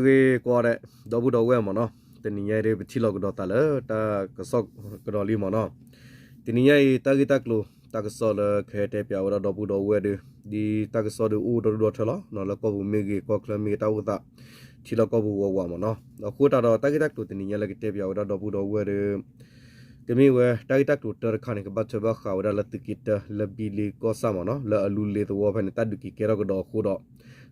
ဂ့ၤကီးဒဲး ဒီပုၢ်ဒီဝဲၢ်မ့ၢ်နီၤ, တနံၤညါအံၤ ပထံၣ်လိာ်ကဒီးသးလၢတၢ်ကစီၣ်ကဒီးလံမ့ၢ်နီၤ. တနံၤညါအံၤ တၢ်ဂ့ၢ်တၢ်ကျိၤ တၢ်ကစီၣ်လၢကဟဲတဲပၠးဝဲဒၣ်ဒီပုၢ်ဒီဝဲၢ်ဒီး ဒ်တၢ်ကစီၣ်ဒီးအိၣ်ဒီဒူၣ်ဒီထၢလီၤ, လၢကီၢ်ပူၤမ့ၢ်ဂ့ၤ ကီၢ်ချၢမ့ၢ်ဂ့ၤ တၢ်အိၣ်သး ထံလီၢ်ကီၢ်ပူၤဝးဝးမ့ၢ်နီၤ. အဃိသတးဒီး တၢ်ဂ့ၢ်တၢ်ကျိၤတနံၤညါလၢကတဲပၠးဝဲဒၣ်ဒီပုၢ်ဒီဝဲၢ်ဒီး ကမ့ၢ်ဝဲတၢ်ဂ့ၢ်တၢ်ကျိၤတၢတခါန့ၣ် ကဘၣ်ထွဲဘၣ်ဃးဝဲဒၣ်လၢသုးက့တၢ လၢဘံလ့ကီၢ်ဆၣ်မ့ၢ်နီၤ, လၢအလူလ့သဝီဖဲန့ၣ် တၢ်ဒုးက့ၤကဲထီၣ်ကဒီးအဃိဒီး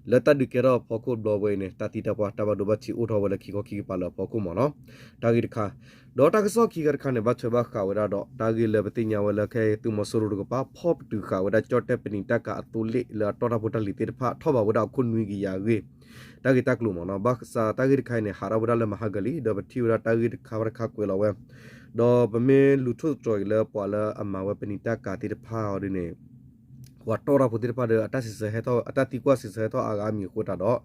လၢတၢ်ဒုးကဲထီၣ်အဖီခိၣ်တဘျီဝဲအံၤန့ၣ် တၢ်သံတၢ်ပှၢ်တၢ်ဘၣ်ဒိဘၣ်ထံးအိၣ်ထီၣ်ဝဲလၢခံခီခံကပၤလၢအဖီခိၣ်မ့ၢ်နီၤ, တၢ်ဂ့ၢ်တခါ. ဒီးတၢ်ကစီၣ်ခံခါတခါန့ၣ် ဘၣ်ထွဲဘၣ်ဃးဝဲဒၣ်ဒီး တၢ်ဂ့ၢ်လၢပသ့ၣ်ညါဝဲလၢခဲအံၤ သုးမီၤစိရိၤတကပၤ ဖီၣ်ပတုာ်ဃာ်ဝဲဒၣ်ကၠီၣ်တဲၣ်ပနံာ်တၢ်ကၤအသိလ့ၣ်လၢအတီၢ်တၢ်ဖိတၢ်လံၤသ့ၣ်တဖၣ် ထီၣ်ဘးဝဲဒၣ်အခိၣ်နွံကယၤအဂ့ၢ် တၢ်ဂ့ၢ်တၢ်ကျိၤမ့ၢ်နီၤ. ဘၣ်ဆၣ်တၢ်ဂ့ၢ်တခါအံၤန့ၣ် ဟးထီၣ်ဝဲဒၣ်လၢမဟါကလံၤ ဒီးပထံၣ်ဝဲဒၣ်တၢ်ဂ့ၢ်တခါတခါကွဲးလီၤဝဲ ဒီးပမ့ၢ်လူၤထိၣ်သတြီၤအံၤလၢပှၤလၢအမၤဝဲပနံာ်တၢ်ကၤသ့ၣ်တဖၣ်အီၤဒ်န့ၣ် ပှၤတီၢ်တၢ်ဖိသ့ၣ်တဖၣ်ဒီး အတၢ်စံးဆၢဟဲထီၣ် အတၢ်သံကွၢ်စံးဆၢဟဲထီၣ်အါဂၤအါမံၤအဃိသတးဒီး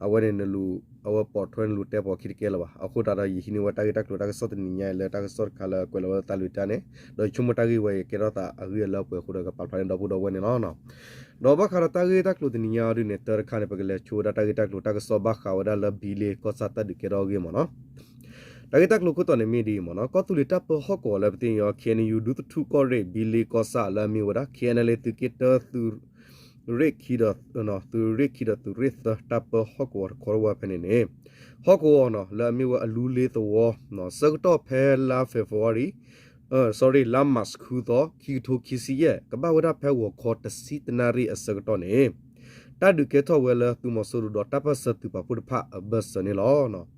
အဝဲန့ၣ် နလူၤ အဝဲပိာ်ထွဲနလူၤတဲပိာ်ခံတကဲလၢၤဘၣ်. အဃိသတးဒီး ယဟံးန့ၢ်ဝဲတၢ်ဂ့ၢ်တၢ်ကျိၤတၢ်ကစီၣ်တနံၤညါအံၤလၢတၢ်ကစီၣ်တခါလၢကွဲးလီၤဝဲသးလွံၢ်တၢ်န့ၣ် ဒီးယဆိကမိၣ်တၢ်ဂ့ၢ်ဝဲအံၤကဲထီၣ်သးအဂ့ၢ်အလၢအပှဲၤအဃိဒီး ကပာ်ဖျါန့ၢ်ဒီပုၢ်ဒီဝဲၢ်န့ၣ်လီၤ. ဒီးဘၣ်ဃးဒီးတၢ်ဂ့ၢ်တၢ်ကျိၤတနံၤညါအံၤဒ်န့ၣ် တၢတခါန့ၣ် ပကလဲၤဆိဝဲဒၣ်တၢ်ဂ့ၢ်တၢ်ကျိၤတၢ်ကစီၣ်ဘၣ်ဃးဝဲဒၣ်လၢဘံလ့ကီၢ်ဆၣ်တၢ်ဒုးကဲထီၣ်အဂ့ၢ်မ့ၢ်နီၤ. တၢ်ဂ့ၢ်တၢ်ကျိၤခိၣ်တီန့ၣ်မ့ၢ်ဒ်အံၤမ့ၢ်နီၤ, ကီၢ်သူလ့ၤတၢ်ပၢဟီၣ်ကဝီၤလၢပသ့ၣ်ညါ ခ့ၣ်အဲၣ်ယူၣ် ဒူသထူၣ်ကီၢ်ရ့ၣ် ဘံလ့ကီၢ်ဆၣ်လၢအမ့ၢ်ဝဲဒၣ် ခ့ၣ်အဲၣ်ယူၣ် သုးက့တၢ သုးရ့ၣ်ခံဒီး သုးရ့ၣ်ခံဒီးသုးရ့ၣ်သၢ တၢ်ပၢဟီၣ်ကဝီၤတခီတဝၢဖဲန့ၣ်န့ၣ် ဟီၣ်ကဝီၤနီၤ လၢအမ့ၢ်ဝဲအလူလ့သဝီ ဆၢကတီၢ်ဖဲလါ February sorry လါ March ဃုသီ ခံကထိခံဆံယဲၢ် ကဘၣ်ဝဲဒၣ်ဖဲဂီၤခီ တဆံတနၣ်ရံၣ်အဆၢကတီၢ်န့ၣ် တၢ်ဒုးကဲထီၣ်ဝဲလၢသုးမီၤစိရိၤဒီးတၢ်ပၢၢ်ဆၢသုးပာ်ဖှိၣ်တဖၣ်အဘၢၣ်စၢၤန့ၣ်လီၤ.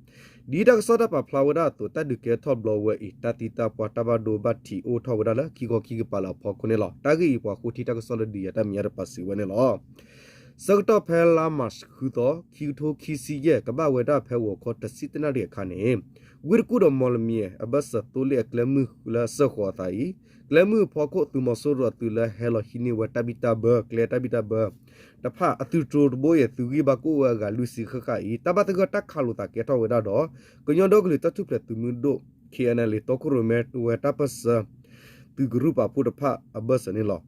ဒ်တၢ်ကစီၣ်တၢ်ပာ်ဖျါဝဲဒၣ်အသိး တၢ်ဒုးကဲထီၣ်ဘျီဝဲအံၤ တၢ်သံတၢ်ပှၢ်တၢ်ဘၣ်ဒိဘၣ်ထံးအိၣ်ထီၣ်ဝဲဒၣ်လၢခံခီခံကပၤလၢအဖီခိၣ်န့ၣ်လီၤ. တၢ်ဂ့ၢ်အံၤပှၤဃိထံတၢ်ကစီၣ်လၢဒုးယၤတၢ်မဲာ်ညါတပၤစံးဝဲန့ၣ်လီၤ. ဆၢကတီၢ်ဖဲလါ March ဃုသီ ခံကထိခံဆံယဲၢ် ကဘၣ်ဝဲဒၣ်ဖဲဂီၤခီ တဆံတနၣ်ရံၣ်အခါန့ၣ် ဝ့ၢ်တကူၣ်ဒီးမီၢ်လမၠဲၤ အဘၢၣ်စၢၤသိလ့ၣ်အကျဲမုၢ်လၢအစၢဃီၤအသးအံၤ ကျဲမုၢ်အဖီခိၣ် သုးမီၤစိရိၤအသုးလၢဟဲလီၤဟံးန့ၢ်ဝဲတၢ်ဘံၣ်တၢ်ဘၢ ကျဲတၢ်ဘံၣ်တၢ်ဘၢတဖၣ် အသုးတြိၤတဘိအံၤ အသုးဂံၢ်ဘါကအိၣ်ဝဲအဂၤလွံၢ်ဆံဃၣ်ဃၣ်အံၤ တၢ်ဘၣ်သဂၢၢ်တၢ်ခးလိာ်သးကဲထီၣ်ဝဲဒၣ်ဒီး ကညီဒီကလုာ်တၢ်ထူၣ်ဖျဲးသုးမုၢ်ဒိၣ် ခ့ၣ်အဲၣ်ယူၣ် တီခိၣ်ရိၣ်မဲဝဲတၢ်ပၢၢ်ဆၢ သုးကရူၢ်ပာ်ဖှိၣ်တဖၣ်အဘၢၣ်စၢၤန့ၣ်လီၤ.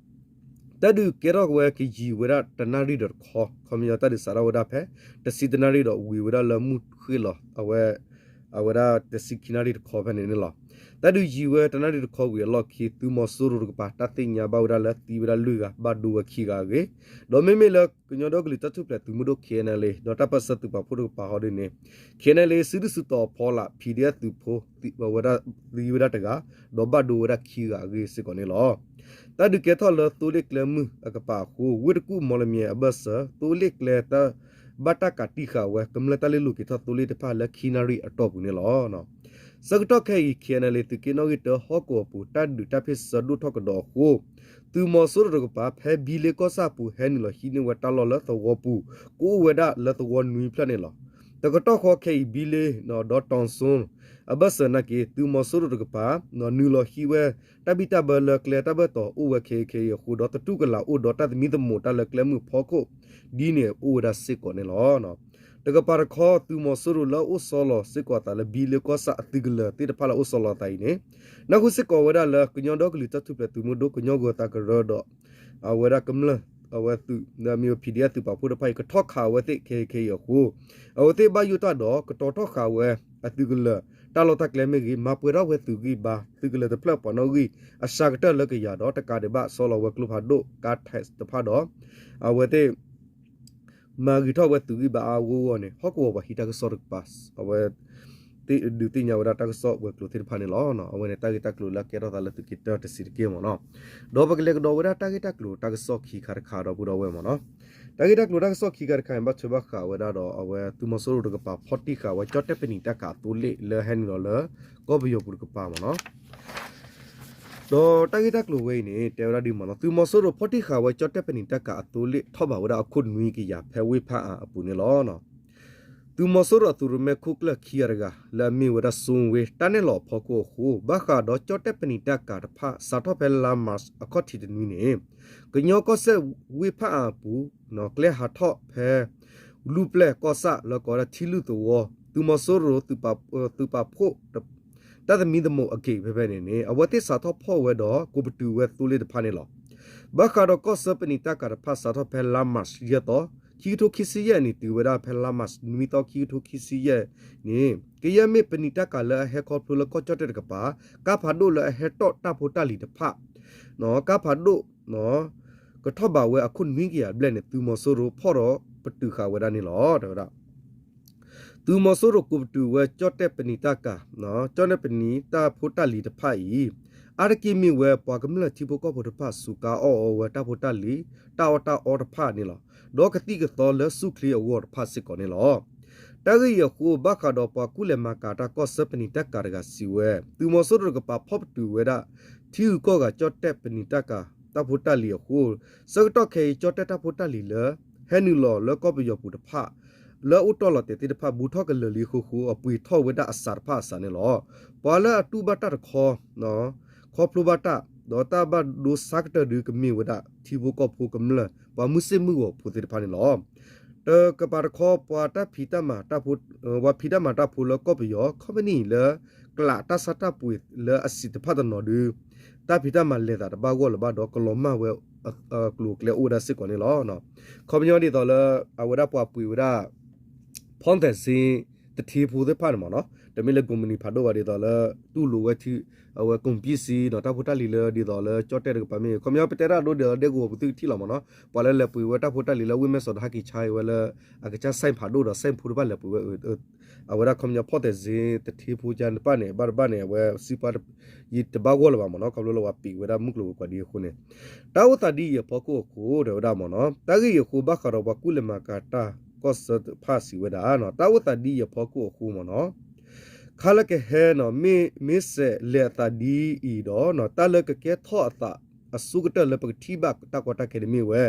တၢ်ဒုးကဲထီၣ်ဝဲကယံာ်ဝဲဒၣ်တနၣ်ရံၣ်ဒီးတခီ, ခီပညီတၢ်ဒုးစးထီၣ်ဝဲဒၣ်ဖဲ တဆံတနၣ်ရံၣ်ဒီး ဝံၤဝဲဒၣ်လၢမုၢ်ဃ့ၢ်လီၤ အဝဲ အဝဲဒၣ်တဆံခံနၣ်ရံၣ်တခီဖဲန့ၣ်န့ၣ်လီၤ. တၢ်ဒုးယံာ်ဝဲတနၣ်ရံၣ်တခီဝံၤအလီၢ်ခံ သုးမီၤစိရိၤတကပၤ တၢ်သ့ၣ်ညါဘၣ်ဝဲဒၣ်လၢသံဝဲဒၣ်လွံၢ်ဂၤ ဘၣ်ဒိဝဲခံဂၤအဂ့ၢ်, ဒီးမ့မ့ၢ်လၢကညီဒီကလုာ်တၢ်ထူၣ်ဖျဲးသုးမုၢ်ဒိၣ် ခ့ၣ်အဲၣ်ယူၣ် ဒီးတၢ်ပၢၢ်ဆၢသုးပာ်ဖှိၣ်တကပၤဟီဒ်န့ၣ် ခ့ၣ်အဲၣ်ယူၣ် စုဒုၣ်စုတီၤအဖီလာ် PDF သုးဖိ ဝဲဒၣ်သံဝဲဒၣ်တဂၤ ဒီးဘၣ်ဒိဝဲဒၣ်ခံဂၤအဂ့ၢ်စ့ၢ်ကီးန့ၣ်လီၤ. တၢ်ဒုးကဲထီၣ်လၢသိလ့ၣ်ကျဲမုၢ်အကပၤအဃိ ဝ့ၢ်တကူၣ်မီၢ်လမၠဲၤအဘၢၣ်စၢၤ သိလ့ၣ်ကျဲတၢ် ဘၣ်တၢ်ကးတံာ်ဃာ်ဝဲ ကမျၢၢ်တၢ်လဲၤလိာ်က့ၤထီၣ်သိလ့ၣ်တဖၣ်လၢခံနၣ်ရံၣ်အတီၢ်ပူၤန့ၣ်လီၤ. ဆၢကတီၢ်ခဲအံၤ ခ့ၣ်အဲၣ်ယူၣ် သုးက့နီၣ်ဂံၢ်တၢဟီၣ်ကဝီၤပူၤ တၢ်ဒုးတၢ်ဖ့ၣ်ဆၢဒိၣ်ထီၣ်ကဒီးအဃိ သုးမီၤစိရိၤတကပၤ ဖဲဘံလ့ကီၢ်ဆၣ်အပူၤ ဟဲနုာ်လီၤဟံးန့ၢ်ဝဲတၢ်လီၢ်လၢသဝီပူၤ ကအိၣ်ဝဲဒၣ်လၢသဝီနွံဖျၢၣ်န့ၣ်လီၤ. တကတီၢ်ဃီခဲအံၤ ဘံလ့ ဒီးတီၤစိ အဘၢၣ်စၢၤနာ်က့ သုးမီၤစိရိၤတကပၤ နုာ်လီၤဟံးဝဲ တၢ်ဘံၣ်တၢ်ဘၢလၢကျဲတၢ်ဘၢၣ်တီၤအိၣ်ဝဲခဲအံၤခဲအံၤအဃိဒီး သတူၢ်ကလာ်အိၣ်ဒီးတၢ်သမံသမိးတၢ်လၢကျဲမုၢ်ဖီခိၣ် ဒ်န့ၣ်အိၣ်ဝဲဒၣ်စ့ၢ်ကီးန့ၣ်လီၤ. တကပၤတခီ သုးမီၤစိရိၤလၢအအိၣ်ဆီလီၤစ့ၢ်ကီးအသးလၢဘံလ့ကီၢ်ဆၣ်အသုးကလၢၤသ့ၣ်တဖၣ်လၢအအိၣ်ဆီလီၤအသးအံၤန့ၣ် နၢ်ဟူစ့ၢ်ကီးဝဲဒၣ်လၢ ကညီဒီကလုာ်တၢ်ထူၣ်ဖျဲးသုးမုၢ်ဒိၣ် ကညီဂီၤသးကရၢဒီး အဝဲဒၣ်ကမျၢၢ် အဝဲသုး လၢအမ့ၢ်ဝဲ PDF သုးပာ်ဖှိၣ်တဖၣ်အံၤ ကထီၣ်ခးဝဲသ့ၣ်ခဲအံၤခဲအံၤအဃိ အဝဲသ့ၣ်ဘၣ်ယိၣ်တၢ်ဒီး ကတီၤထီၣ်ဃာ်ဝဲအသုးကလၢၤ တၢ်လီၢ်တၢ်ကျဲမ့ၢ်ဂ့ၤ မၤပှဲၤထီၣ်ဝဲသုးဂံၢ်ဘါ သုးကလၢၤတဖျၢၣ်ပှၤနီၣ်ဂံၢ် အစှၤကတၢၢ်လၢကယၤဒီး တကးဒံးဘၣ်ဆီလီၤဝဲကျိဖးဒိၣ် ကါ tank တဖၣ်ဒီး အဝဲသ့ၣ် မၤဂ့ၤထီၣ်ဝဲသုးဂံၢ်ဘါအါအါဂီၢ်ဂီၢ်န့ၣ် ဟီၣ်ကဝီၤပှၤဟံးတၢ်ကစီၣ်တကပၤ အဝဲ သ့ၣ်ဒုးသ့ၣ်ညါဝဲဒၣ်တၢ်ကစီၣ်ဝဲၤကျိၤသ့ၣ်တဖၣ်န့ၣ်လီၤ. အဝဲန့ၣ်တၢ်ဂ့ၢ်တၢ်ကျိၤလၢအကဲထီၣ်သးလၢသုးက့တၢတဆံးတက့ၢ်မ့ၢ်နီၤ. ဒီးပကလဲၤကဒီးဝဲဒၣ်တၢ်ဂ့ၢ်တၢ်ကျိၤတၢ်ကစီၣ်ခံခါတခါဒီပုၢ်ဒီဝဲၢ်မ့ၢ်နီၤ. တၢ်ဂ့ၢ်တၢ်ကျိၤတၢ်ကစီၣ်ခံခါတခါန့ၣ် ဘၣ်ထွဲဘၣ်ဃးဝဲဒၣ်ဒီး အဝဲသုးမီၤစိရိၤတကပၤဖီၣ်တံၢ်ဃာ်ဝဲ ကၠီၣ်တဲၣ်ပနံာ်တၢ်ကၤအသိလ့ၣ်လၢဟဲနုာ်လီၤလၢ ကီၢ်ပယီၤပူၤတကပၤမ့ၢ်နီၤ. ဒီးတၢ်ဂ့ၢ်တၢ်ကျိၤဝဲအံၤန့ၣ် တဲဝဲဒၣ်ဒ်မ့ၢ်နီၤ သုးမီၤစိရိၤဖီၣ်တံၢ်ဃာ်ဝဲကၠီၣ်တဲၣ်ပနံာ်တၢ်ကၤအသိလ့ၣ်ထီၣ်ဘးဝဲဒၣ်အခိၣ်နွံကယၤဖဲဝ့ၢ်ဖၣ်အၣ်အပူၤန့ၣ်လီၤ. သုးမီၤစိရိၤအသုးရိၣ်မဲခိၣ်ကျၢၢ်ခံဂၤတဂၤ လၢအမ့ၢ်ဝဲဒၣ် စိဝ့ တၢ်နဲၣ်လီၤအဖီခိၣ်အဃိ ဘၣ်ဃးဒီးကၠီၣ်တဲၣ်ပနံာ်တၢ်ကၤတဖၣ် စးထီၣ်ဖဲလါမၢ်ၡးအခီၣ်ထံးတနွံန့ၣ် ကညီကီၢ်စဲၣ်ဝ့ၢ်ဖၣ်အၣ်အပူၤ ကျဲဟးထီၣ်ဖဲ လူၢ်ပျဲၢ်ကီၢ်ဆၣ်လၢကိးဝဲဒၣ်ထံလုၢ်သဝီ သုးမီၤစိရိၤ သုးပာ်ဖှိၣ် တၢ်သမံသမိးအဂ့ၢ်ဖဲဖဲန့ၣ်န့ၣ် အဝဲသ့ၣ်စးထီၣ်ဖီၣ်ဝဲဒီးကိးပတုာ်ဝဲသိလ့ၣ်တဖၣ်န့ၣ်လီၤ. ဘၣ်ဃးဒီးကီၢ်ဆၢပနံာ်တၢ်ကၤတဖၣ် စးထီၣ်ဖဲလါမၢ်ၡးယဲၢ်သီ ခံကထိခံဆံယဲၢ်န့ၣ် တုၤဝဲဒၣ်ဖဲလါမး နွံသီ ခံကထိခံဆံယဲၢ်န့ၣ် ကယဲၢ်မ့ၢ်ပနံာ်တၢ်ကၤလၢအဟဲခီဖျိလၢကီၢ်ကၠီၣ်တဲၣ်တကပၤ ကါဖးဒိၣ်လၢအဟဲတီၣ်တၢ်ဖိတၢ်လံၤတဖၣ် ကါဖးဒိၣ် ကထီၣ်ဘးဝဲအခိၣ်နွံကယၤဘျဲၣ်န့ၣ် သုးမီၤစိရိၤဖီၣ်ဒီးပတုာ်ဃာ်ဝဲဒၣ်န့ၣ်လီၤ. တဲဝဲဒၣ် သုးမီၤစိရိၤကိးပတုာ်ဝဲကၠီၣ်တဲၣ်ပနံာ်တၢ်ကၤ ကၠီၣ်တဲၣ်ပနံာ်တၢ်ဖိတၢ်လံၤတဖၣ်အံၤ အါတက့ၢ်မ့ၢ်ဝဲပှၤကမျၢၢ်ထံဖိကီၢ်ဖိတဖၣ် စူးကါအီၣ်အီဝဲတၢ်ဖိတၢ်လံၤ တၢ်အီၣ်တၢ်အီတဖၣ်န့ၣ်လီၤ. ဒီးကသံၣ်ကသီလၢဆူၣ်ချ့အဂီၢ်တဖၣ်စ့ၢ်ကီးန့ၣ်လီၤ. တၢ်ဂ့ၢ်အံၤအဃိ ဘၣ်ဃးဒီးပှၤကူၣ်လဲၤမၤကၤတၢ်ကီၢ်ဆၢပနံာ်တၢ်ကၤတဂၤစံးဝဲ သုးမီၤစိရိၤတကပၤဖီၣ်ပတုာ်ဝဲဒၣ် ထံဂုၤကီၢ်ဂၤကၠီၣ်တဲၣ်ပနံာ်တၢ်ကၤတၢ်ဖိတၢ်လံၤအဃိ ဆၢကတီၢ်ခဲအံၤ ကၠီၣ်တဲၣ်တၢ်ဖိတၢ်လံၤလၢ ဟဲနုာ်လီၤလၢကီၢ်ပယီၤပူၤတဖၣ် လၢအအိၣ်တီၢ်လီၤတဲာ်သ့ၣ်တဖၣ် ဘူးထီၣ်ကလၢာ်လံအဃိဃိ အပှ့ၤထီၣ်ဝဲဒၣ်အစးတဖၣ်အစးန့ၣ်လီၤ. ပှၤလၢအတူၢ်ဘၣ်တၢ်တခီ ခီဖျိဘၣ်တၢ် ဒီးတၢ်ဘၣ်ဒိဆါကတၢၢ်ဒုးကမ့ၢ်ဝဲဒၣ် ထံဖိကီၢ်ဖိကမျၢၢ် ပှၤမုၢ်ဆ့ၣ်မုၢ်ဂီၤဖိသ့ၣ်တဖၣ်န့ၣ်လီၤ. တကပၤတခီ ပှၤတၢ်ဖံးတၢ်မၤတၢ်ဖိ ပှၤဖံးတၢ်မၤတၢ်ဖိလၢကီၢ်ပယီၤ ခီပနံၣ်လၢ ကျးတၢ်ဆါတၢ်ပှ့ၤလၢအဆံးတဖၣ်တနီၤဒုး တၢ်ဖံးတၢ်မၤလဲၤသးတဘၣ်ဂီၢ်လၢၤဘၣ်ဒီး ကလီၤမၢ်ဝဲ အကျိၤအကျဲအိၣ်ဝဲဒၣ်စ့ၢ်ကီးန့ၣ်လီၤ. ခီပညီဒ်သိးလၢ အဝဲဒၣ်ပှၤပှ့ၤဝဲဒၣ် ဖီၣ်သဲးစ့ တထ့ဖိသ့ၣ်တဖၣ်န့ၣ်မ့ၢ်နီၤ တမ့ၢ်လၢကုမ္ပဏီဖးဒိၣ်ဘၣ်ဒ်သိးလၢ တူၢ်လိာ်ဝဲထံ အဝဲကုံပံၣ်စံဒီးတၢ်ဖိတၢ်လံၤလၢဒ်သိးလၢကၠီၣ်တဲၣ်တကပၤမ့ၢ် ခီပညီပတဲတၢ်ဒိဒ်သိးဒဲကဝီၤပူၤသုကထံၣ်လီၤမ့ၢ်နီၤ ပှၤလၢလဲၤပှ့ၤဝဲတၢ်ဖိတၢ်လံၤလၢအဝ့ၢ်မဲၢ်စီးဒီးဟဲက့ၤဆါအံၤဝဲလၢ အကစၢ် ဆိုင် ဖးဒိၣ်ဒီး ဆိုင် ဖိတဖၣ်လဲၤပှ့ၤဝဲ အဝဲဒၣ်ခီပညီဖီၣ်သဲးစ့တထ့ဖိကါတဖၣ်န့ၣ် ဘၣ်တဘၣ်န့ၣ် အဝဲစံးပှၤ ယတဘၣ်ဂီၢ်လၢၤဘၣ်မ့ၢ်နီၤ ခီဖျိလၢပှၤပံးဝဲဒၣ်မုၢ်ကျိၤဝဲၤကွာ်ဒ်အဃိန့ၣ် တၢ်အိၣ်သးဒ်အံၤအဖီခိၣ်အဃိ တဲဝဲဒၣ်မ့ၢ်နီၤ တၢ်ဂ့ၢ်အံၤအဃိ ဘၣ်ဃးဒီးပှၤကူၣ်လဲၤမၤကၤတၢ်ကီၢ်ဆၢတဖၣ်စံးဝဲဒၣ် တၢ်အိၣ်သးဒ်အံၤအဖီခိၣ်အဃိမ့ၢ်နီၤ ခါလၢကဟဲ မ့ၢ်စဲးလဲၤအသးဒ်အံၤဒီး တၢ်လၢကကဲထီၣ်အသးအဆိကတၢၢ်လၢပကထံၣ်ဘၣ်တၢ်ကီတၢ်ခဲန့ၣ်မ့ၢ်ဝဲ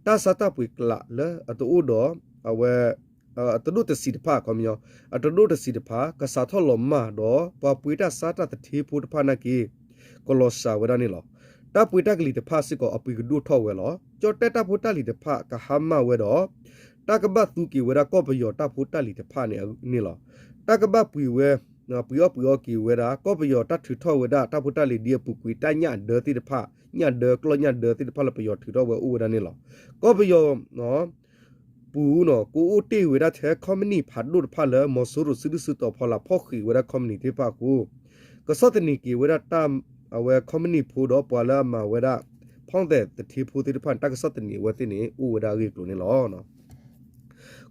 တၢ်ဆါတၢ်ပှ့ၤကျးလၢအတအိၣ်ဒီး အဝဲ အတဒိၣ်တဆံးတဖၣ် ခီပညီ အတဒိၣ်တဆံးတဖၣ် ကစးထီၣ်လီၤမၢ်ဒီး ပှၤပှ့ၤတၢ်ဆါတၢ်သထ့ဖိတဖၣ်နာ်က့ ကလီၤစှၤဝဲဒၣ်န့ၣ်လီၤ. တၢ်ပှ့ၤတၢ်ကလံၤတဖၣ်စ့ၢ်ကီး အပှ့ၤကဒိၣ်ထီၣ်ဝဲလီၤ. ကၠီၣ်တဲၣ်တၢ်ဖိတၢ်လံၤတဖၣ် ကဟါမၢ်ဝဲဒီး တၢ်ကဘၣ်သူက့ၤဝဲဒၣ်ကီၢ်ပယီၤတၢ်ဖိတၢ်လံၤတဖၣ်န့ၣ်လီၤ. တၢ်ကဘၣ်ပှ့ၤဝဲ ပှ့ၤအီၣ်ပှ့ၤအီက့ၤဝဲဒၣ် ကီၢ်ပယီၤတၢ်ထုးထီၣ်ဝဲဒၣ်တၢ်ဖိတၢ်လံၤဒ်အပူၤကွံာ် တၢ်ညၣ်ဒၢသ့ၣ်တဖၣ် ညၣ်ဒၢ ကျီၢ်ညၣ်ဒၢသ့ၣ်တဖၣ်လၢပယီၤထုးထီၣ်ဝဲအိၣ်ဝဲဒၣ်န့ၣ်လီၤ. ကီၢ်ပယီၤ ပူၤန့ၣ် ကအိၣ်တ့ၢ်ဝဲဒၣ်ထဲခီပနံၣ်ဖးဒိၣ်တဖၣ်လၢ မီၤစိရိၤစုဒုၣ်စုတီၤဖီလာ်ဖီၣ်ဃံးဝဲဒၣ်ခီပနံၣ်သ့ၣ်တဖၣ်အဃိ ကဆီၣ်သနံးက့ၤဝဲဒၣ်တၢ် အဝဲခီပနံၣ်ဖိဒီးပှၤလၢအမၤဝဲဒၣ် ဖီၣ်သဲးသထ့ဖိသ့ၣ်တဖၣ်န့ၣ် တၢ်ကဆီၣ်သနံးအဝဲသ့ၣ်န့ၣ် အိၣ်ဝဲဒၣ်အဂ့ၢ်အကျိၤန့ၣ်လီၤ.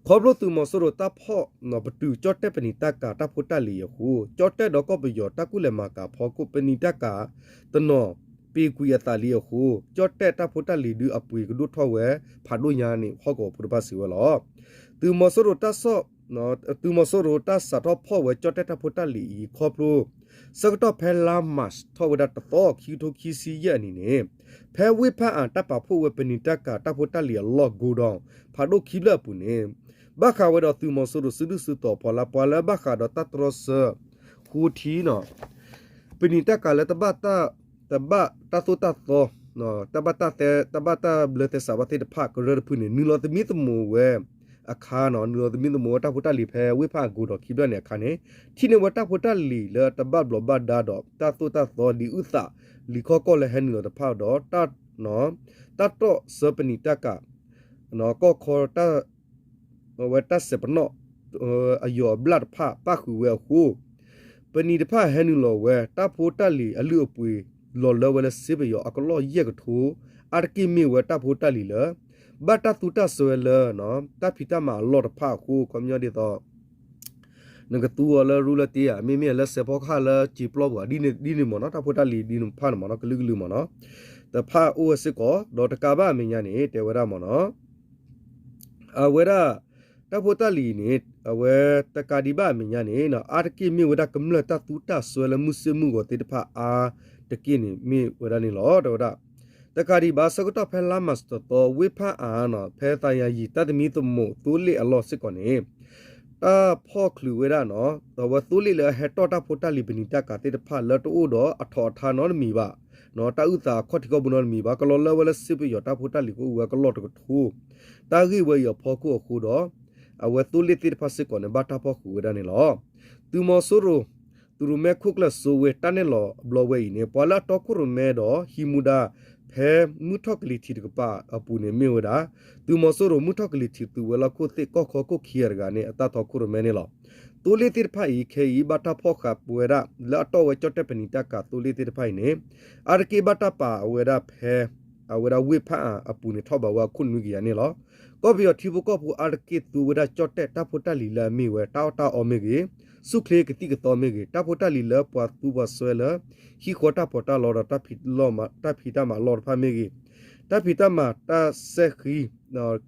ခီဖျိသုးမီၤစိရိၤတၢ်ဖီၣ်ပတုာ်ကၠီၣ်တဲၣ်ပနံာ်တၢ်ကၤတၢ်ဖိတၢ်လံၤအဃိ ကၠီၣ်တဲၣ်ဒီးကီၢ်ပယီၤတၢ်ကူၣ်လဲၤမၤကၤဖီခိၣ် ပနံာ်တၢ်ကၤတနီၤ ပ့ၤကွံာ်အသးလံအဃိ ကၠီၣ်တဲၣ်တၢ်ဖိတၢ်လံၤဒုးအပှ့ၤကဒိၣ်ထီၣ်ဝဲ ဖးဒိၣ်ညါန့ၣ် ဟီၣ်ကဝီၤဖိတဖၣ်စံးဝဲလီၤ. သုးမီၤစိရိၤတၢ်စး သုးမီၤစိရိၤတၢ်စးထီၣ်ဖီၣ်ဝဲကၠီၣ်တဲၣ်တၢ်ဖိတၢ်လံၤအံၤခီဖျိ ဆၢကတီၢ်ဖဲလါမးၡးထီၣ်ဝဲဒၣ်တသီ ခံကထိခံဆံယဲၢ်အနံၤန့ၣ် ဖဲဝ့ၢ်ဖၣ်အၣ်တၢ်ပာ်ဖှိၣ်ဝဲပနံာ်တၢ်ကၤတၢ်ဖိတၢ်လံၤအလီၢ် godown ဖးဒိၣ်ခံဖျၢၣ်အပူၤန့ၣ် ဘၣ်ဃးဝဲဒီးသုးမီၤစိရိၤစုဒုၣ်စုတီၤဖီလာ် ပှၤလၢဘၣ်ဃးဒီးတၢ်တြီဆၢ ဃိထံန့ၣ် ပနံာ်တၢ်ကၤလၢတဘၣ်တၢ် တဘၣ်တၢ်သိၣ်တၢ်သီ တၢ်ဘၣ်တၢ်သဲ တၢ်ဘၣ်တၢ်ဘျၢသဲစးဘၣ်သ့ၣ်တဖၣ်ကရၢတဖုန့ၣ် နုာ်လီၤသမံသမိးဝဲအခါန့ၣ် နုာ်လီၤသမံသမိးဝဲတၢ်ဖိတၢ်လံၤဖဲဝ့ၢ်ဖၣ်အၣ် godown ခံဖျၢၣ်န့ၣ်အခါန့ၣ် ထံၣ်န့ၢ်ဝဲတၢ်ဖိတၢ်လံၤလၢတဘၣ်ဘျီးဘၣ်ဒါဒီး တၢ်သိၣ်တၢ်သီလံာ်အုၣ်သး လံာ်ခီၣ်ကီၢ်လၢဟဲနုာ်လီၤတဖၣ်ဒီး တၢ် တၢ်တြီဆၢပနံာ်တၢ်ကၤ ကီၢ်ခီတၢ် အဝဲတၢ်စဲးပနီၣ် အယိာ်အဘျၣ်တဖၣ်ပၣ်ဃုာ်ဝဲအဃိ ပနံာ်တဖၣ်ဟဲနုာ်လီၤဝဲ တၢ်ဖိတၢ်လံၤအလုၢ်အပှ့ၤ လီၤလၢဝဲလၢစ့ပယီၤအကလီၢ်ယဲၢ်ကထိ အါတက့ၢ်မ့ၢ်ဝဲတၢ်ဖိတၢ်လံၤလၢ ဘၣ်တၢ်သူတၢ်စွဲလၢ တၢ်ဖံးတၢ်မၤအလီၢ်တဖၣ်အဃိ ခီပညီဒ်သိး နကသူအီၤလၢရူလၢတ့ဧါ မ့မ့ၢ်လၢစဲးဖီကဟၣ်လၢစံာ်ပျီပူၤ ဒ်န့ၣ်မ့ၢ်နီၤ တၢ်ဖိတၢ်လံၤဒ်န့ၣ်တဖၣ်န့ၣ်မ့ၢ်နီၤ ကလုာ်ကလုာ်မ့ၢ်နီၤ တဖၣ်အိၣ်ဝဲစ့ၢ်ကီး ဒီးတကးဘၣ်အမဲာ်ညါန့ၣ် တဲဝဲဒၣ်မ့ၢ်နီၤ အဝဲဒၣ် တၢ်ဖိတၢ်လံၤန့ၣ် အဝဲတကးဒံးဘၣ်အမဲာ်ညါန့ၣ် အါတက့ၢ်မ့ၢ်ဝဲဒၣ်ကမျၢၢ်တၢ်သူတၢ်စွဲလၢမုၢ်ဆ့ၣ်မုၢ်ဂီၤသ့ၣ်တဖၣ်အါတက့ၢ်န့ၣ် မ့ၢ်ဝဲဒၣ်န့ၣ်လီၤ တဲဝဲဒၣ် တကးဒံးဘၣ် ဆၢကတီၢ်ဖဲလါမးတသီ ဝ့ၢ်ဖၣ်အၣ်နီၤ ဖဲသးယၤယံာ်တၢ်သမံသမိးသိလ့ၣ်အလီၢ်စ့ၢ်ကီးန့ၣ် တၢ်ဖီၣ်ချုးဝဲဒၣ်နီၤ အဝဲသိလ့ၣ်လၢအဟဲတီၢ်တၢ်ဖိတၢ်လံၤပနံာ်တၢ်ကၤသ့ၣ်တဖၣ်လၢတအိၣ်ဒီးအထီးအထါနီတမံၤဘၣ် တၢ်အုၣ်သးအခီၣ်ထံးခီၣ်ဘိနီတမံၤဘၣ် ကလီၤလၢဝဲလၢစ့ပယီၤတၢ်ဖိတၢ်လံၤကအိၣ်ဝဲကလီၢ်တကထိ တၢ်ဂ့ၢ်ဝဲအံၤအဖီခိၣ်အဃိဒီး အဝဲသိလ့ၣ်သ့ၣ်တဖၣ်စ့ၢ်ကီးန့ၣ် ဘၣ်တၢ်ဖီၣ်ဃုာ်ဝဲဒၣ်န့ၣ်လီၤ. သုးမီၤစိရိၤ သုးရိၣ်မဲခိၣ်ကျၢၢ်စိဝ့ တၢ်နဲၣ်လီၤဘျီဝဲအံၤန့ၣ် ပှၤလၢအတီခိၣ်ရိၣ်မဲဒီးဟံးမူဒါ ဖ ဖဲမုၢ်ထီၣ်ကလံၤထံးတကပၤအပူၤန့ၣ်မ့ၢ်ဝဲဒၣ် သုးမီၤစိရိၤမုၢ်ထီၣ်ကလံၤထံးသုးဝဲၤလီၢ်ခိၣ်သ့ၣ်ကီၢ်ခီခိၣ်ခံဂၤတဂၤန့ၣ် အတၢ်ထီခိၣ်ရိၣ်မဲန့ၣ်လီၤ. သိလ့ၣ်သ့ၣ်တဖၣ်အံၤ ခဲအံၤ ဘၣ်တၢ်ဖီၣ်ဃာ်ဝဲဒၣ် လၢအတီၢ်ဝဲကၠီၣ်တဲၣ်ပနံာ်တၢ်ကၤသိလ့ၣ်သ့ၣ်တဖၣ်အံၤန့ၣ် အါတက့ၢ်ဘၣ်တၢ်ပာ်ဝဲဒၣ်ဖဲ အဝဲဒၣ်ဝ့ၢ်ဖၣ်အၣ်အပူၤန့ၣ် ထီၣ်ဘးဝဲအခိၣ်နွံကယၤန့ၣ်လီၤ. ကီၢ်ပယီၤထံဖိကီၢ်ဖိအါတက့ၢ်သူဝဲဒၣ်ကၠီၣ်တဲၣ်တၢ်ဖိတၢ်လံၤလၢအမ့ၢ်ဝဲ တၢ်အီၣ်တၢ်အီမ့ၢ်ဂ့ၤ, ဆူၣ်ချ့ကသံၣ်ကသီမ့ၢ်ဂ့ၤ, တၢ်ဖိတၢ်လံၤလၢပှၤသူပှၤစွဲလၢ ဟံၣ်ဃီတၢ်ပီးတၢ်လီဒီး တၢ်ဖံးတၢ်မၤလီၢ်တဖၣ်မ့ၢ်ဂ့ၤ, တၢ်ဖံးတၢ်မၤတၢ်စဲဃံ ခီ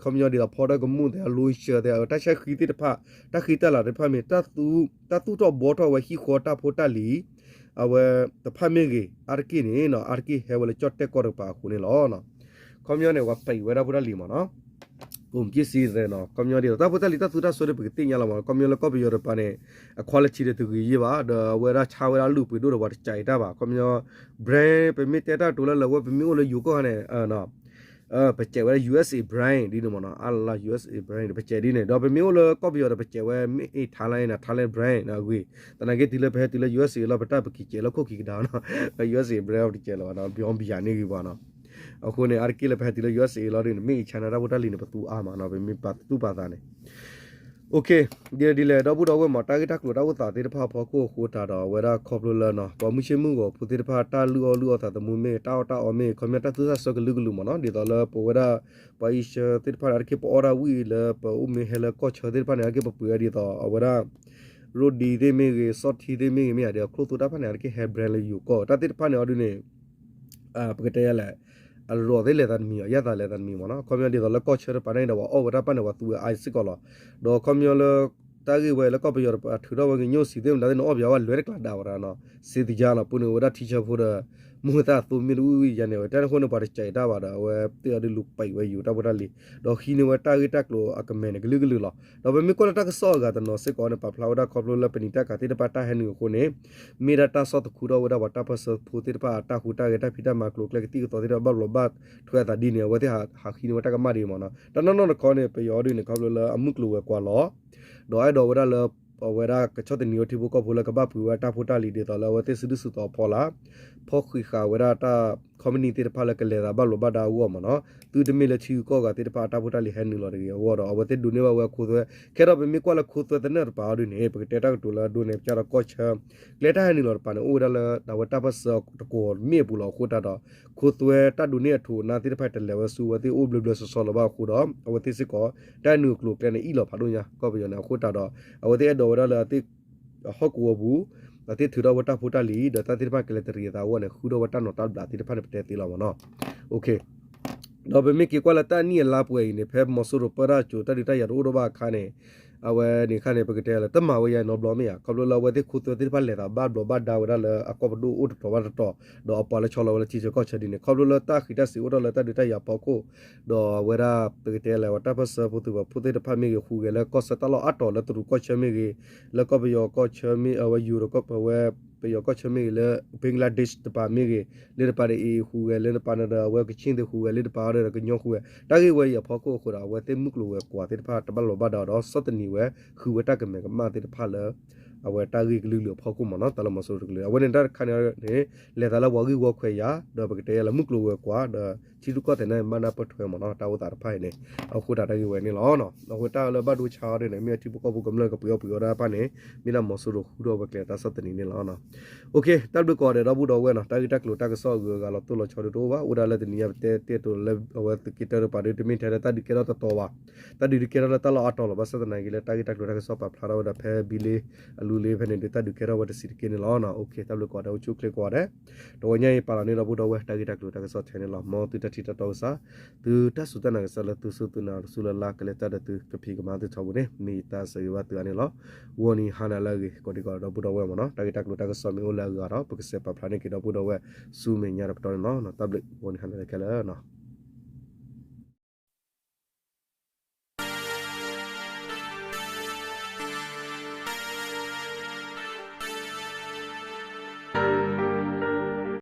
ပညီဒ်သိးဖီဒၢကမူၣ်သ့ၣ် အလိဆၢသ့ၣ် တၢ်ဆဲဃံသ့ၣ်တဖၣ် တၢ်ဃံတၢ်လၤသ့ၣ်တဖၣ်မ့ၢ် တၢ်သူၣ်ထီၣ်ဘှီထီၣ်ဝဲဟံၣ်ဃီတၢ်ဖိတၢ်လံၤ အဝဲတဖၣ်မ့ၢ်ဂ့ၤ အါတက့ၢ်န့ၣ် အါတက့ၢ်ဟဲဝဲလၢကၠီၣ်တဲၣ်ကီၢ်တကပၤအဃိန့ၣ်လီၤ. ခီပညီန့ၣ် ပှၤပံးဝဲဒၣ်ဖိတၢ်လံၤမ့ၢ်နီၤ ကိးမက့ၢ်စံသဲနီၤ ခီပညီဒ်သိး တၢ်ဖိတၢ်လံၤတၢ်သူတၢ်စွဲဒီး ပကသ့ၣ်ညါလီၤမ့ၢ်နီၤ ခီပညီလၢကီၢ်ပယီၤတကပၤန့ၣ် အ quality ဒီးတဂ့ၤယဲၢ်ဘၣ် ဒီးအဝဲဒၣ်ဆါဝဲဒၣ်အလုၢ်အပှ့ၤဒိၣ်ဒီးပှၤတစဲးအံၤတၢ်ဘၣ် ခီပညီ brand ပမ့ၢ်တဲတၢ်ကတိၤလၢလၢဝဲ ပမ့ၢ်အိၣ်လၢယိၤကီၢ်ခါန့ၣ် ပစဲးဝဲဒၣ် ယူအက်စ်အေ brand ဒ်န့ၣ်မ့ၢ်နီၤ အါလၢ ယူအက်စ်အေ brand န့ၣ် ပစဲးဒ်န့ၣ် ဒီးပမ့ၢ်အိၣ်လၢကီၢ်ပယီၤဒီး ပစဲးဝဲ made in Thailand နီၤ Thailand brand နီၤ အဂ့ၢ် သနာ်က့တုၤလၢပဟဲတုၤလၢ ယူအက်စ်အေ လီၤ ပတၢ်ပကံးစဲးလၢခိၣ်ခံကဒါနီၤ ယူအက်စ်အေ brand ပတစဲးလၢၤဘၣ်နီၤ ဘျီဘံယၤန့ၢ်ဂ့ၤပှၤနီၤ အဃိန့ၣ် အါတက့ၢ်လၢပဟဲတုၤလၢ ယူအက်စ်အေ လီၤဒ်န့ၣ် made in China တၢ်ဖိတၢ်လံၤန့ၣ် ပသူအါမးနီၤ ပမ့ၢ်ပာ်သူၣ်ပာ်သးန့ၣ် ဒ်လဲၣ်ဒ်လဲၣ် ဒီပုၢ်ဒီဝဲၢ်မ့ၢ် တၢ်ဂ့ၢ်တၢ်ကျိၤတၢ်အိၣ်သးသ့ၣ်တဖၣ်အဖီခိၣ်အဃိတၢ်ဒီး အဝဲဒၣ်ခီဖျိလၢ ပှၤမုၢ်ဆ့ၣ်မုၢ်ဂီၤဖိသ့ၣ်တဖၣ် တၢ်လုၢ်အီၣ်လုၢ်အီသးသမူမ့ၢ်ဂ့ၤ တၢ်အီၣ်တၢ်အီမ့ၢ်ဂ့ၤ ခီပညီတၢ်သူတၢ်စွဲကလုာ်ကလုာ်မ့ၢ်နီၤ ဒ်သိးလၢပဝဲဒၣ် ပှၤအံၣ်ဆၢသ့ၣ်တဖၣ်န့ၣ် အါတက့ၢ်ပအီၣ်တၢ်ဝံၣ်လၢပအိၣ်မ့ၢ်ဟဲလၢကီၢ်ဆၢသ့ၣ်တဖၣ်န့ၣ် အါတက့ၢ်ပပှ့ၤဝဲဒ်သိး အဝဲဒၣ် ရိဒံသ့ၣ်မ့ၢ်ဂ့ၤ စီထံသ့ၣ်မ့ၢ်ဂ့ၤ မ့ၢ်ယၤဒီး အချိၣ်သိတၢ်တဖၣ်န့ၣ် အါတက့ၢ်ဟဲ brand လၢယိၤကီၢ် တၢ်သ့ၣ်တဖၣ်န့ၣ်အီၤဒ်န့ၣ် ပကတဲယၤလဲၣ် အရိးသ့ၣ်လဲၤသးတမံၤ အယၣ်သးလဲၤသးတမံၤမ့ၢ်နီၤ ခီပညီဒ်သိးလၢကီၢ်ဆၢတပၤန့ၣ်ဒီး ပှၤအီၣ်ဝဲတၢ်တဖၣ်န့ၣ် ပှၤသူဝဲအါစ့ၢ်ကီးလီၤ. ဒီးခီပညီလၢ တၢ်ဂ့ၢ်ဝဲလၢကီၢ်ပယီၤတပၤထုးထီၣ်ဝဲကညိၣ်စံးသ့ၣ်မတၤသ့ၣ်န့ၣ် အီၣ်ပယီၤဝဲလွဲတကျးဒၣ်ဝဲဒၣ်နီၤ စ့သယါနီၤ ပူန့ၣ်ဝဲဒၣ်ထံဆၢဖိဒီး မူသၣ်အသိမ့ၢ်တဝံၣ်ဝံၣ်ယါန့ၣ်ဝဲ တၢ်န့ၣ်အဃိန့ၣ် ပှၤတစဲးအံၤတၢ်ဘၣ်ဒီး အဝဲသ့ၣ်အီၤဒုးလူၤပံးဝဲယိၤတၢ်ဖိတၢ်လံၤ ဒီးဟံးန့ၢ်ဝဲတၢ်ဂ့ၢ်တၢ်ကျိၤအကမဲာ်န့ၣ် ကလုာ်ကလုာ်လီၤ. ဒီးပမ့ၢ်ကွၢ်လၢတၢ်ကစီၣ်အဂၤတနီၤစ့ၢ်ကီးန့ၣ် ပာ်ဖျါဝဲဒၣ်ခီဖျိလၢပနံာ်တၢ်ကၤသ့ၣ်တဖၣ်တၢ်ဟဲနုာ်အဃိန့ၣ် မ့ၢ်ဒၣ်တၢ်ဆီၣ်သခူထီၣ်ဝဲဒၣ်ပှၤတၢ်ပၢၢ်ဆၢဖိသ့ၣ်တဖၣ်အတၢ်ဟူးတၢ်ဂဲၤ တၢ်ဖံးတၢ်မၤကျိၤကျဲကသံၣ်ကသီသ့ၣ်တဖၣ် ဘၣ်ဘျီးဘၣ်ထွဲအသးဒ်န့ၣ် အဝဲသ့ၣ်ဟးဟံးန့ၢ်ဝဲတၢ်ကမၣ်ဒ်မ့ၢ်နီၤ တၢ်နီၢ်နီၢ်တခီန့ၣ် ပယီၤအီၤဒ်န့ၣ် ခီဖျိလၢအမုၢ်ကျိၤဝဲၤကွာ်လီၤ ဒီးအဲၣ်ဒိးဝဲဒၣ်လၢ အဝဲဒၣ်ကဆီၣ်သနံးဝဲထံဖိကီၢ်ဖိလၢကဘၣ်ပှ့ၤဝဲတၢ်ဖိတၢ်လံၤဒ်သိးလၢအဝဲသ့ၣ်စုဒုၣ်စုတီၤအဖီလာ် ဖီၣ်ဃံးဃာ်ဝဲဒၣ်တၢ် company သ့ၣ်တဖၣ်လၢကလဲၤသးဘၣ်ဘျီးဘၣ်ဒါအဂီၢ်မ့ၢ်နီၤ သုတမ့ၢ်လၢထံဂုၤကီၢ်ဂၤသ့ၣ်တဖၣ်အတၢ်ဖိတၢ်လံၤဟဲနုာ်လီၤတဂ့ၤအဂီၢ်ဒီး အဝဲသ့ၣ်ဒိးန့ၢ်ဘၣ်ဝဲအခိသွဲ ခဲဒီးပမ့ၢ်ကွၢ်လၢခိသွဲသနၢၣ်တပၤအီၤဒ်န့ၣ် ပကတဲတၢ်ကတိၤလၢအဒိန့ၣ် ပစးဒီးကီၢ်ဆၢ ကျဲတၢ်ဟဲနုာ်လီၤတပၤန့ၣ် အိၣ်ဝဲဒၣ်လၢဒၣ်ဝဲတၢ်ပၢၢ်ဆၢတကိးမ့ၣ်အပူၤလီၤအဃိတၢ်ဒီး ခိသွဲတၢ်ဒိးန့ၢ်အထိးအနါသ့ၣ်တဖၣ်တလဲၤဝဲဆူအဝဲသ့ၣ်အိၣ်ဘျၢဘျၢစီစီလၢၤဘၣ်အဃိဒီး အဝဲသ့ၣ်စ့ၢ်ကီး တၢ်ဟဲနုာ်အကျိၤအကျဲန့ၣ် အ့ၣ်လိာ်ဖးဒိၣ်ညါ ကီၢ်ပယီၤန့ၣ် အဃိတၢ်ဒီး အဝဲသ့ၣ်အဲၣ်ဒိးဝဲဒၣ်လၢအသ့ၣ် ဟီၣ်ကဝီၤပူၤ အသ့ၣ်ထုးထီၣ်ဝဲတၢ်ဖိတၢ်လံၤ ဒီးတၢ်သ့ၣ်တဖၣ်ကလဲၤတရံးအသးအဂီၢ်န့ၣ် ဃုထီၣ်ဝဲတၢ်နီၤတၢ်ဘျးသ့ၣ်တဖၣ်န့ၣ်ပတဲသ့လီၤမ့ၢ်နီၤ ဒီးပမ့ၢ်က့ၤကွၢ်လၢတၢ်နံၣ်အလါပှဲၤအံၤန့ၣ် ဖဲမီၤစိရိၤပၢတၢ်ကၠိၤ တၢ်ဒုးတၢ်ယၤတအိၣ်ဒီးဘၣ်အခါန့ၣ် အဝဲန့ၣ်အခါန့ၣ် ပကတဲလၢ တမၤဝဲယါနီတဘျီမ့ၢ်ဧါ ခီဖျိလၢအဝဲသ့ၣ်ခိသွဲသ့ၣ်တဖၣ်လဲၤသးဘၣ်ဘျီးဘၣ်ဒါဝဲဒၣ်လၢအကီၢ်ပဒိၣ်အိၣ်တတီၤဘၣ်တတီၤ ဒီးအပှၤလၢဆီလီၤဝဲလၢထံဆၢကီၢ်ဆၢဒ်န့ၣ် ခီဖျိလၢတၢ်ဃံးတၢ်စ့ၤအိၣ်ထီၣ်လၢတၢ်ဒုးတၢ်ယၤဖီခိၣ် ဒီးအဝဲဒၣ် ပကတဲလၢပှၤတၢ်ပၢၢ်ဆၢဖိသုးပာ်ဖှိၣ်သ့ၣ်တဖၣ်မ့ၢ်ဂ့ၤ ဟူးဂဲၤလၢကီၢ်ဆၢတၢ်လီၢ်အါတီၤလၢတရူးကီၢ်ဆၢမ့ၢ်ဂ့ၤ လၢကီၢ်ပယီၤကီၢ်ဆၢမ့ၢ် အဝဲယူၤဒီးကီၢ်ပဝဲ ပယီၤကီၢ်ဆၢမ့ၢ်ဂ့ၤ လၢ Bangladesh တပၤမ့ၢ်ဂ့ၤ လၢတပၤဒီး အံၤဟူးဂဲၤ လၢတပၤန့ၣ်ဒီး အဝဲကဆ့ၣ်သ့ၣ်ဟူးဂဲၤ လၢတပၤဒီးကညီဟူးဂဲၤ တၢ်ဂ့ၢ်ဝဲအံၤအဖီခိၣ်အဃိဒီး အဝဲသ့ၣ်မုၢ်ကျိၤဝဲၤကွာ်သ့ၣ်တဖၣ်တဘၣ်လီၤဘၣ်ဒါဒီး ဆီၣ်သနံးဝဲ ဃုဝဲတၢ်ကမဲာ်ကမၣ်သ့ၣ်တဖၣ်လၢ အဝဲတၢ်ဂ့ၢ်ကလုာ်ကလုာ်အဖီခိၣ်မ့ၢ်နီၤ တၢ်လၢမီၤစိရိၤတကလုာ် အဝဲန့ၣ်တၢ်တခါန့ၣ်န့ၣ် လဲၤသးလၢပှၤဂံၢ်ဝီခွဲးယာ် ဒီးပကတဲယါလၢမုၢ်ကျိၤဝဲၤကွာ် ဒီးထံရူၢ်ကီၢ်သဲးန့ၣ် ဘၣ်နၢ်ပၢၢ်ထွဲမ့ၢ်နီၤ တၢ်အိၣ်သးတဖၣ်အံၤန့ၣ် အဃိတၢ်တၢ်ဂ့ၢ်ဝဲန့ၣ်လီၤ. အဃိတၢ်လၢဘၣ်ဒိဆါအီၤဒ်န့ၣ် မ့ၢ်ထံဖိကီၢ်ဖိကမျၢၢ်ကပှ့ၤအီၣ်ပှ့ၤအီဒၣ်တဖၣ်န့ၣ် မ့ၢ်ဒၣ်မီၤစိရိၤဃုထီၣ်ဝဲကျဲတၢ်ဆီၣ်သနံးန့ၣ်လီၤ. တၢ်ဘျုးကိးဂၤဒဲးဒီပုၢ်ဒီဝဲၢ်နီၤ တၢ်ဂ့ၢ်တၢ်ကျိၤတၢ်ကစီၣ်အဂုၤအဂၤလီၤတိၢ်လီၤဆီဒ်တအိၣ်ဘၣ် အိၣ်ဒၣ်လၢတနံၤညါပတဲတ့ၢ်တိၤလၢအဝဲသုးက့တၢတပၤဒီး တမ့ၢ်ထဲလၢတၢ်ဒုးကဲထီၣ်တတီၤဘၣ် တၢ်ဒုးဒုးကဲထီၣ်လၢတၢ်လီၢ်အါတီၤလီၤ ဘၣ်ဆၣ်သနာ်က့လၢတၢ်ဂ့ၢ်တၢ်ကျိၤတၢ်ကစီၣ်ပာ်ဖျါထီၣ်ဝဲဒၣ်ဖဲဘံလ့အလူလ့ဖဲန့ၣ်ဒီး တၢ်ဒုးကဲထီၣ်ဝဲတဆံးတက့ၢ်န့ၣ်လီၤ. တၢ်ဘျုးကိးဂၤဒဲးအိၣ်ဆူၣ်အိၣ်ချ့ကိးဂၤဒဲး တဝီညါအံၤပာ်လီၤန့ၢ်ဒီပုၢ်ဒီဝဲၢ် တၢ်ဂ့ၢ်တၢ်ကျိၤတၢ်ကစီၣ်ထဲန့ၣ်လီၤ. မ်သုတၢ်ထံၣ်တၢ်တီကစၢ် သုတၢ်စူၢ်တၢ်နာ်ကစၢ်လၢသုစူၢ်သုနာ်တစူၢ်လၢ်လၢ် ကလဲၤတၢ်ဒီးသုကဖံးကမၤသုထီဘိန့ၣ် မ့ၢ်ယတၢ်ဆၢဂ့ၤဘၣ်သုအါန့ၣ်လီၤ. ဂီၤနံၤဟါနၤလၢအဂ့ၤ ကိးဒံကိးဒီပုၢ်ဒီဝဲၢ်မ့ၢ်နီၤ တၢ်ဂ့ၢ်တၢ်ကျိၤတၢ်ကစီၣ်မ့ၢ်အိၣ်လၢအဂၤဒီး ပကစဲးပာ်ဖျါန့ၢ်က့ၤဒီပုၢ်ဒီဝဲၢ် ဆူမဲာ်ညါတပတီၢ်န့ၣ်လီၤ. တၢ်ဘျုး ဂီၤနံၤဟါနၤလၢခဲလၢာ်